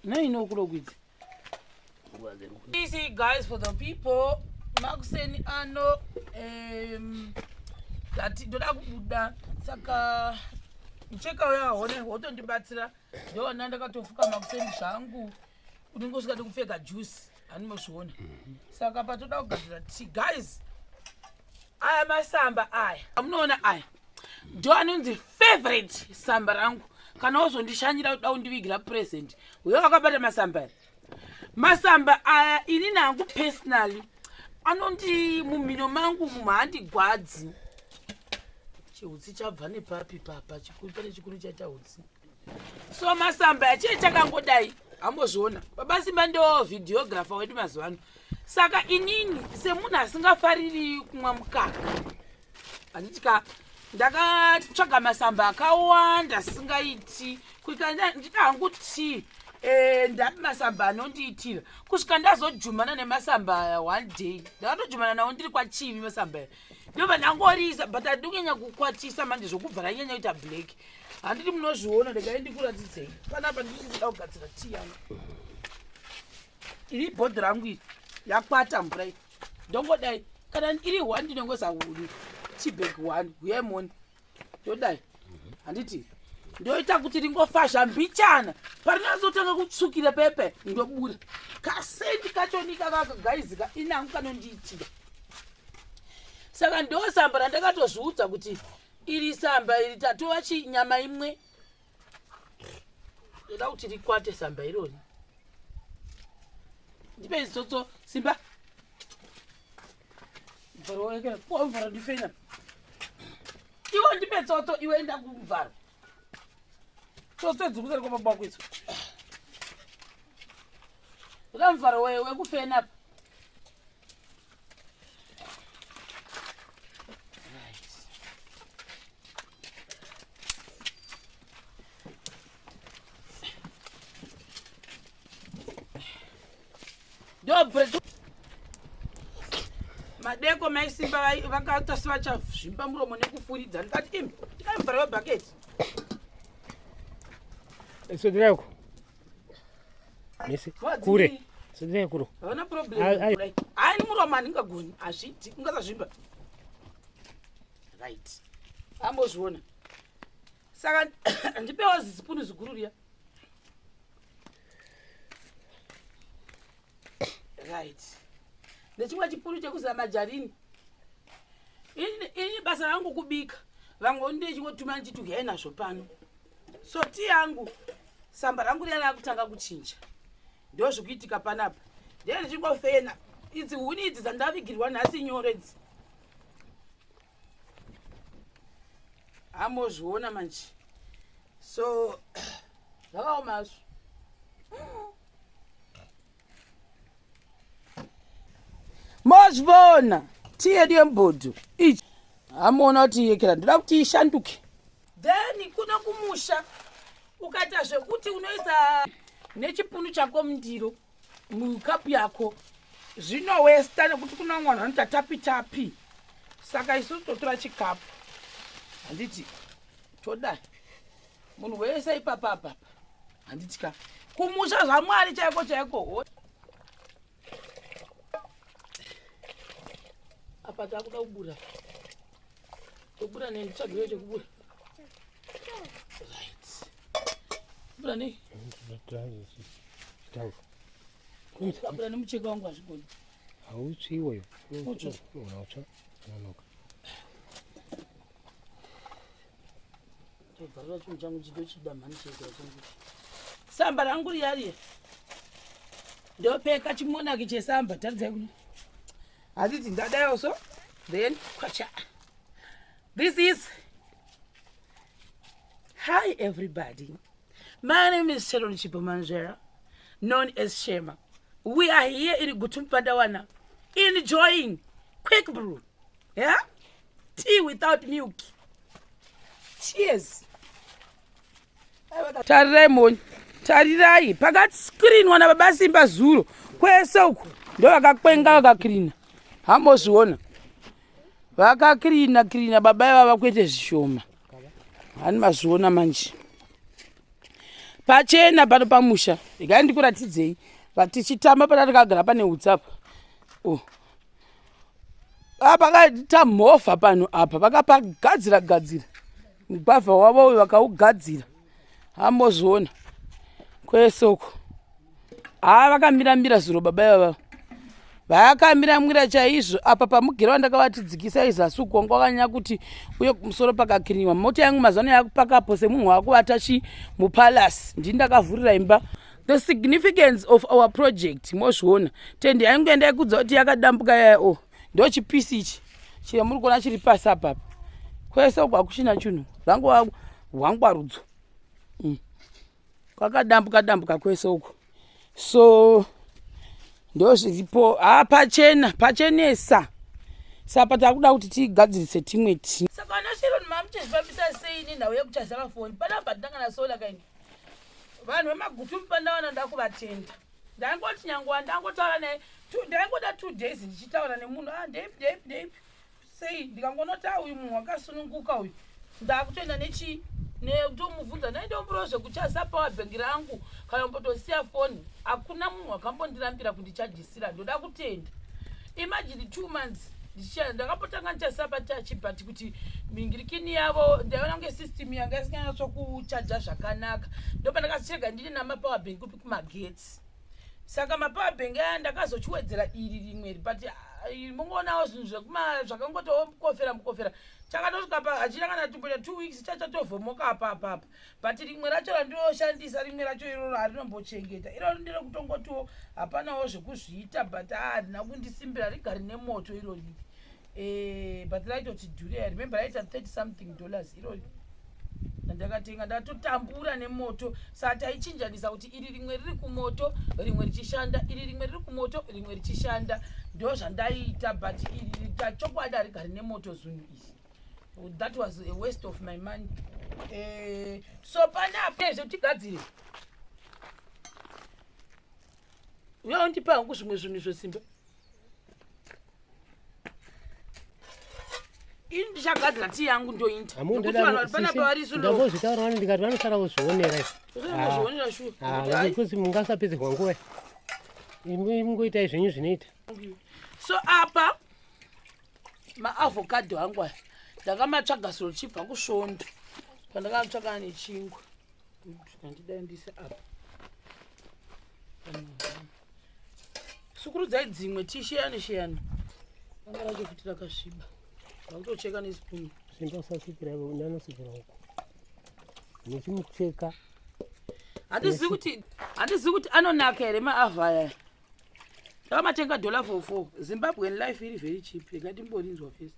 Nainokulokwidzi. Easy guys for the people. Makuseni ano ndati ndoda kubuda saka mucheka uya hone wotondibatsira ndoona ndakatofuka makuseni zvangu unenge usingadi kupfeka juice hanimozviona saka patoda kugadzira tea guys aya masamba aya amunoona aya ndo anonzi favorite samba rangu kana wozondishanyira kuda kundivigira present uyo wakabata masamba aya masamba aya ini nangu personally anondi mumhino mangu mumhu handigwadzi chihutsi chabva nepapi papa chikuru pane chikuru chaita hutsi so masamba aya chii chakangodai ambozviona baba simba ndo videographer wedu mazuva ano saka inini semunhu asingafariri kumwa mukaka handiti ka ndakatsvaga masamba akawanda singaiti kuita ndida hangu tii eh, ndapi masamba anondiitira kusvika ndazojumana nemasamba aya one day ndakatojumana nawo ndiri kwachivi masamba aya ndobva ndangorisa but handidi kunyanya kukwatisa manje zvokubva ranyanya kuita black handiti munozviona regai ndikuratidzei panapa ndiri kuda kugadzira tii yangu iri bhodhi rangu iri yakwata mvura iyi ndongodai kana iri one ndinongoisa tibag one huyai muone ndodai handiti ndoita kuti ringofasha mbichana parinazotanga kutsvukira pepe ndobura kasendi kachonika kakagaizika inangu kanondiitira saka ndosamba randakatozviudza kuti iri samba iri tatova chinyama imwe ndoda kuti rikwate samba irori ndipe zitsotso simba mvaro ndifena iwe ndipe tsotso iwe enda kumvaro tsotso dzikusari kwababa wako idzo ndoda mvaro wekufena apa Dobre madeko maisimba vakaita sevachazvimba muromo nekufuridza ndikati imi tikamvara webhaketi Sodera uko. Mese. Kure. Sodera kuro. Havana problem. Hayi muromo handingagoni. Hazviti ungasazvimba. Right. Ambozviona. Saka ndipewo zisipunu ziguru riya. Right. Nechimwe chipunu chekuzama majarini. Ini basa rangu kubika. Vamwe ndechingotuma ndichiti huyai nazvo pano. So tii yangu samba rangu riya rakutanga kuchinja. Ndozvikuitika panapa. Ndiye ndichingofena. Idzi huni idzi dzandavigirwa nhasi nyoro idzi. Amozviona manje. So zvakaoma hazvo. Mozvona tii yedu yemubhodho ichi amuona kuti yekera ndoda kuti ishanduke then kuno kumusha ukaita zvekuti unoisa nechipunu chako mundiro mukapu yako zvinowesta nekuti kuna vamwe vanhu vanoita tapi tapi saka isu totora chikapu handiti todai munhu wese ipapa apapa handiti ka kumusha zvamwari chaiko chaiko apa takuda kubura tobura nei nditsvagire chekubura right bura nei kabura nemucheka wangu hazvigoni hautsvi iwoyo unotsva unonoka Tobvarura chinhu changu chitochida mhani chega changu. Samba rangu riya riya. Ndopeka chimonaki chesamba taridzai kuno. Handiti ndadai so then kwacha. This is Hi everybody. My name is Sharon Chipomanzera, known as Shema. We are here in Gutumpandawana enjoying quick brew. Yeah? Tea without milk. Cheers. Tarirai moni. Tarirai pakascreenwa nababa Simba zuro kwese uku ndo vakakwenga vakakrina. Hambozviona. Vakakrina krina baba ivava kwete zvishoma. Hani mazviona manje. Pachena pano pamusha. Regai ndikuratidzei. Vatichitamba pana takagara pane hutsi apa. Oh. Pakaita mhovha pano apa vakapagadzira gadzira mugwavha wavo uyu vakaugadzira ambozviona kwese uko haa vakamira mira zuro baba ivava vakamira mira chaizvo apa pamugero wandakavati dzikisai zasi uko wanga wakanyanya kuti uye kumusoro pakakiriniwa mota yangu mazano yakupakapo semunhu wakuvata chi mupalasi ndini ndakavhurira imba the significance of our project mozviona tendi yangu yandaikudza kuti yakadambuka yaya o oh, ndo chipisi ichi chire muri kuona chiri pasi apapa kwese uko hakuchina chinhu rangova hwangwarudzo mm. kwakadambuka dambuka kwese uko so ndozviripo ha pachena pachenesa sapa takuda kuti tigadzirise timwe ti saka ana sharon mamuchizvifambisa sei nenhau yekuchaza mafoni panapa tinanga nasola kaini vanhu vemagutu mupandawana nda kuvatenda ndaingoti nyange wandangotaura naye ndaingoda two days ndichitaura nemunhu ah ndeipi ndeipi ndeipi sei ndikangonoti ah uyu munhu wakasununguka uyu ndakutoenda nechii nekutomubvunza ndai ndomburawo zvekuchasa power bank rangu kana kumbotosiya foni hakuna munhu wakambondirambira kundichajisira ndoda kutenda imagine two months ndakambotanga ndichasisa patachi but kuti mingirikini yavo ndaiona kunge system yanga isinganyatso kuchaja zvakanaka ndopandakazvichega ndine namapower bank kupi kumagetsi saka mapower bank aya ndakazochiwedzera iri rimwe but ah, mungoonawo zvinhu zvekuma zvakangotiwo mukofera mukofera chakatosvika pa hachina kana tumboita two weeks chachatovhomoka apa apa apa but rimwe racho randinoshandisa rimwe racho iroro harinombochengeta iroro nderekutongotiwo hapanawo zvekuzviita but ah, harina kundisimbira rigari nemoto irori eh, but raitoti dhure remember raita 30 something dollars irori ndakatenga ndatotambura nemoto saa taichinjanisa kuti iri rimwe riri kumoto rimwe richishanda iri rimwe riri kumoto rimwe richishanda ndo zvandaiita but iri tachokwadi harigari nemoto zunhu iri that was a waste of my money eh, so panapa zvetigadzire uya undipa hangu zvimwe zvinhu izvo simba ini ndichagadzira tii yangu ndoinda nekuti vanhu vari panapa vari sundambozvitaura wani ndikati vanosara kuzvionera izvozvionera shuwa because mungasapedzerwa nguva imi mungoitai zvenyu zvinoita so apa maavocado angu aya ndakamatsvaga soro chibva kusvondo pandakatsvaga nechingwa ndidai ndise apa Sukurudzai dzimwe tisheyane sheyane. Banga racho futi rakasviba. Vakutocheka nespoon. Simba usasvikira ivo ndanosvikira uko. Nechimucheka. Handizivi kuti handizivi kuti anonaka here maavha aya. Ndakamatenga dollar for four. Zimbabwean life iri very cheap. Rega timborinzwa first.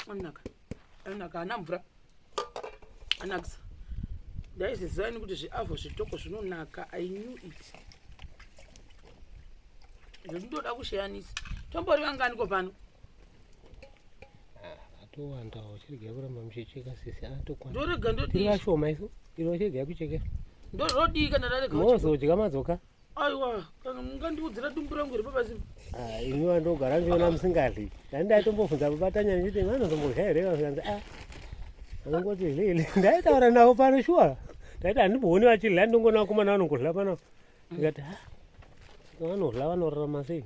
Anonaka. Anonaka haana mvura. Anakisa. Ndaiziziva ini kuti zviavho zvitoko zvinonaka. I knew it. Zvindoda kusheyanisa. Tombori vanganiko pano? Atowandawo chirega kuramba muchicheka sisi atokwana. Ndorega ndodii? Tiri vashoma isu. Iro chirega kuchekera. Ndodii kana ndarega? Mozodya madzoka. Aiwa, kana mungandiudzira dumbu rangu here baba Simba? Ah, ini wandogara ndiona musingadli. Ndani ndaitombobvunza baba Tanya ndichiti vanozombodya here vakanzi ah. Vanongoti lele. Ndaitaura navo pano shuwa. Ndaiti handimbooni vachidya ndongoona vakomana vanongodya pano. Ndikati ah. Vanodya vanorarama sei?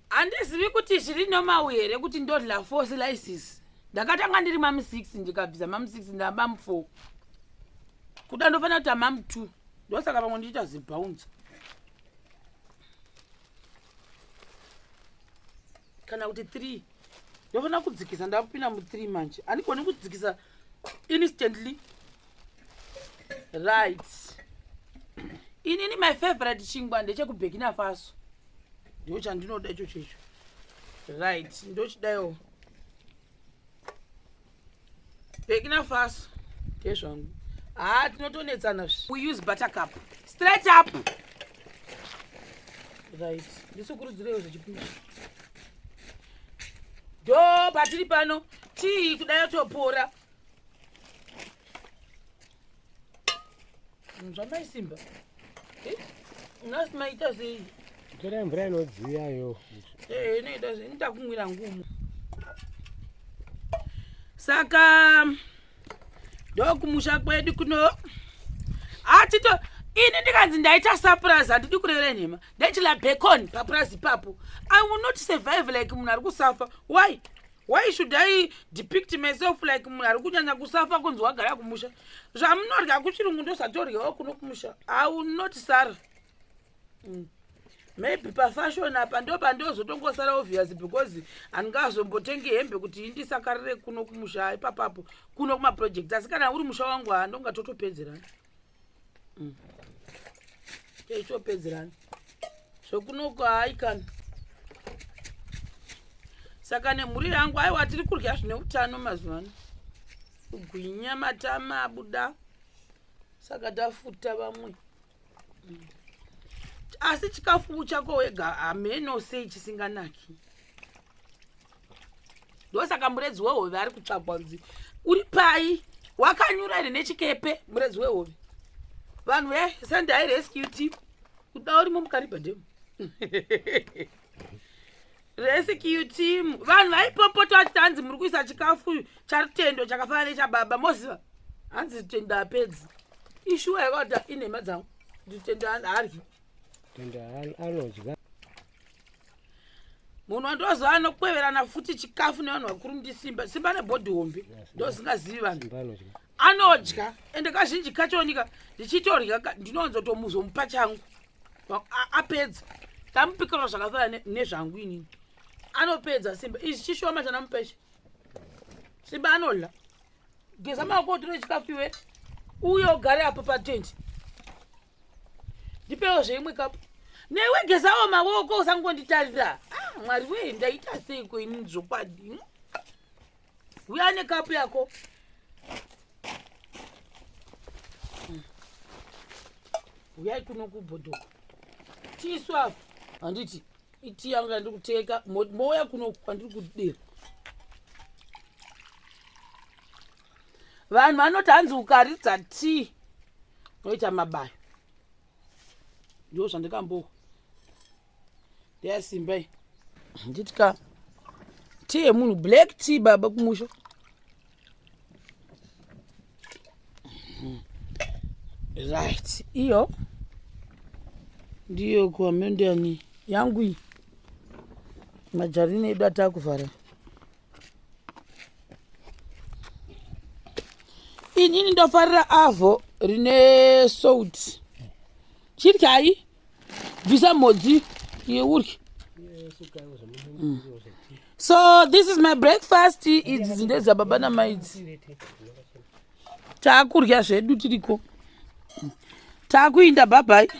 Handizivi kuti zviri normal here kuti ndodla four slices. Ndakatanga ndiri mamu 6 ndikabvisa mamu 6 ndaba 4. Kuda ndofanira kuita mamu 2. Ndosaka pamwe ndichiita zibounce. Kana kuti 3. Ndofanira kudzikisa ndakupinda mu 3 manje. Handigoni kudzikisa instantly. Right. Inini my favorite chingwa ndechekuBurkina Faso. Ndicho chandinoda icho checho. Right, ndochidaiwo. Burkina Faso ndezvangu. Ah, tinotonetsana. We use buttercup. Straight up. Right. Ndisukurudzirewo zvechipinda. Do patiri pano tii kuda yatopora. Zvamai Simba. Eh? Nhasi maita sei? Torai mvura inodziya yo. Eh, inoita sei? Inoita kumwira ngumu. Saka Ndokumusha kwedu kuno. Atito ini ndikanzi ndaita surprise handidi kurevera nhema. Ndaichila bacon papurazi ipapo. I will not survive like munhu ari kusafa. Why? Why should I depict myself like munhu ari kunyanya kusafa kunzi wagara kumusha? Zvamunorya kuchirungu ndozvatoryawo kuno kumusha. I will not sara. Maybe pafashion apa ndo pandozotongosara obvious because handingazombotengi hembe kuti indisakarire kuno kumusha ipapapo kuno kumaproject asi kana uri musha wangu handonga totopedzerana. Techopedzerana. Zvokunoko hayi kana. Saka nemhuri yangu aiwa tiri kurya zvine utano mazuva ano. Kugwinya matama abuda. Saka tafuta vamwe. Asi chikafu chako wega hameno sei chisinganaki. Ndosaka muredzi wehove ari kutsvagwa kunzi uri pai wakanyura here nechikepe muredzi wehove. Vanhu ve sendai rescue team kuda urimo mukaribha ndemo. Rescue team vanhu vaipopota vachiti hanzi muri kuisa chikafu charutendo chakafanana nechababa moziva hanzi rutendo apedzi ishuwa yakawata inhema dzangu rutendo haaryi. Rutendo anodya. Munhu wandoziva anokweverana futi chikafu nevanhu vakuru ndiSimba. Simba nebhodhi hombe ndozingazivi vanhu. Anodya ende kazhinji kachonika ndichitorya ndinowanzotomuzomupa changu apedza. Ndamupikira zvakafanana nezvangu inini. Anopedza Simba. Izvi chishoma chanamupesha. Simba anodya. Geza maoko utore chikafu iwe. Uye ugare apo patendi. Ndipewo zveimwe kapu. Newe gezawo maoko usangonditarira. Mwari wee ndaita seiko ini zvokwadi. Uya nekapu yako. Uyai kuno kubhodhoko. Tisu apo. Handiti iti yangu yandiri kuteka mouya kuno kwandiri kudira. Vanhu vanoti hanzi ukaridza tea unoita mabayo. Ndizvo zvandikambohwa. Ndeyasimba iyi. Handiti ka tea yemunhu black tea baba kumusha. Right, iyo ndiyo kuamendani yangu iyi. Majarini edu atakuvhara. Inini ndofarira avo rine salt. Chiryai, bvisa mhodzi yeurye. So this is my breakfast. Idzi ndedzababa namai idzi. Takurya zvedu tiriko. Takuinda bye bye.